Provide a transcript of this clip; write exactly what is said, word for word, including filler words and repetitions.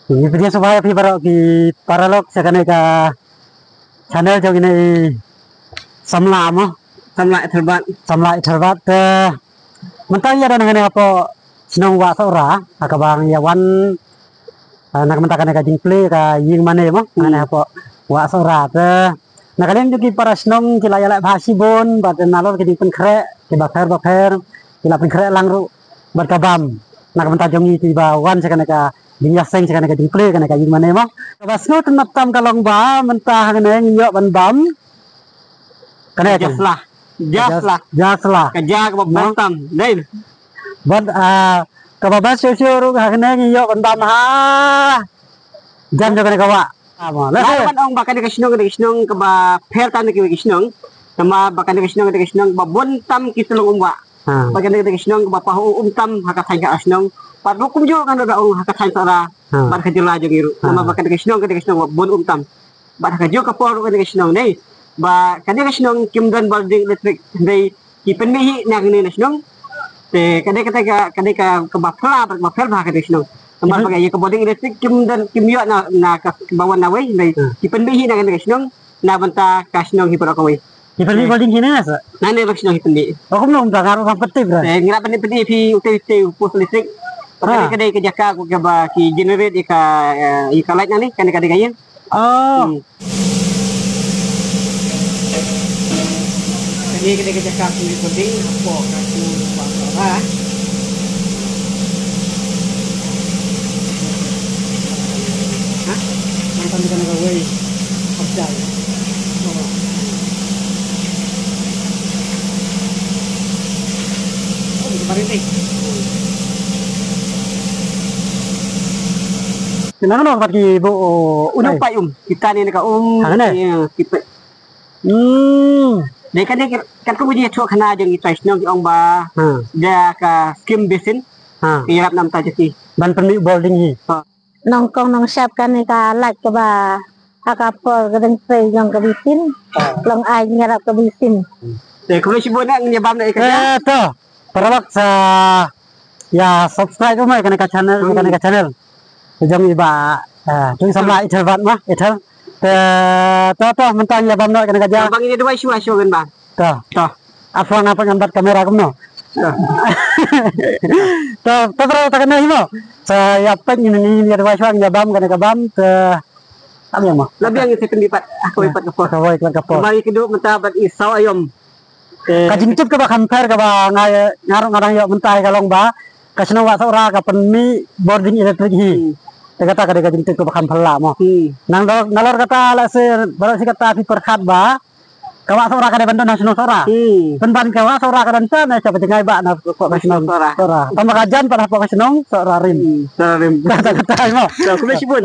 Ngi pdiang sngewbha ïa phi baroh ki paralok sha kane ka channel jong ine i Samla mo. Samla Ïthalbat. Samla Ïthalbat. Te mynta ïa don hangne hapoh shnong Wah Sohra ha kaba ngi ïa wan, ah, na ka mynta kane ka jingplie ka ïing mane mo. Hangne hapoh Wah Sohra te na ka liang jong ki para shnong ki la ïaleh bha shibun bad nalor ki jingpynkhreh kiba pher ba pher ki la pynkhreh lang ruh bad ka bam na ka bynta jong ngi kiba wan sha kane ka jingïaseng sha kane ka jingplie kane ka ïing mane mo. Kaba sngewtynnat tam ka long ba mynta hangne ngi ïoh ban bam kane ka jasla. Jasla. Jasla. Ka ja kaba bam tam dei. Bad, ah, kaba bam shuh shuh ruh hangne ngi ïoh ban bam ha jan jong kane ka wah. Ah, mo. Lehse ban ong ba kane ka shnong kane ka shnong kaba pher tam na kiwei ki shnong. Namar ba kane ka shnong kane ka shnong ba bun tam ki slung umwah. Ba kane ka shnong kaba pahuh um tam ha ka thaiñ ka shnong. Bad ruh kumjuh ngan da ong ha ka thaiñ Sohra. Bad ka jylla jong ngi ruh. Namar ba kane ka shnong kane ka shnong ba bun um tam. Bad ha kajuh ka por ruh kane ka shnong ne ba kane ka shnong kim don bording electric hynrei ki pynmih hi na kane na shnong. Te kane kata ka kane ka kaba pher bad kaba pher bha kane ka shnong. Namar ba ïa ka bording electric kim don kim ïoh na na kaba wan na wei hynrei ki pynmih hi na kane ka shnong na bynta ka shnong hi baroh kawei. Hi pynmih bording hi na sa? Na ne ba shnong hi pynmih. Ba kumno um da nga ruh ban pyntip ra. Te ngi la pynmih pynmih phi utei utei u post electric. Ba kane ka dei ka jaka kaba ki generate ïa ka, eh, ïa ka light na ne kane ka dei ka ïing. Oh. Kane ka dei ka jaka pynmih bording hapoh ka shnong Wah Sohra. Ha? Nangta kane kawei. Hap jai. Oh. Oh, ka barit dei. Kane kano ka pat ki buh, oh, u nongpait um. Kita ne ka um. Ha, kane? Ïa, kita. Hmm. Dei kane ka, katkum ka jingïathuhkhana jong ki trai shnong ki ong ba da ka skim basin. Ki ïarap namar ta jati. Ban pynmih bording hi. Nongkong nongshap kane ka light kaba ha ka por ka dang trei jong ka basin. Long ai ngi ïarap ka basin. Te khublei shibun na ngi bam na ka. Eh, to. Paralok sa ïa subscribe mo kane ka channel, kane ka channel. Jong i ba, eh, tu Samla Ïthalbat ma, Ïthal. Te to to mynta ïa bam noh kane ka ja. Bang ini dua isu isu kan bang. To. To. Apa nga pengen bat kamera kumno? To. To to para ta kane hi mo. Sa ïa pek ini ni ïa dua isu ïa bam kane ka bam te. Apa mo? Labiang ini pyndipat. Aku ipat ka por. Kawai ipat ka por. Bang ini kedu mynta bat i saw ayom. Ka jingtip kaba kham pher kaba nga nga ruh nga dang ïoh mynta ka long ba ka shnong Wah Sohra ka pynmih bording electric hi. Te kata ka dei ka jingtip kaba kham pher la mo. Nang dor nalor kata la se baroh shi katta phi pyrkhat ba ka Wah Sohra ka dei ban don ha shnong Sohra. Pynban ka Wah Sohra ka don sa na sa ba jngai ba na ka shnong Sohra. Tang ba ka jan pat ha ka shnong Sohra rim. Sohra rim. Kata kata mo. Khublei shibun.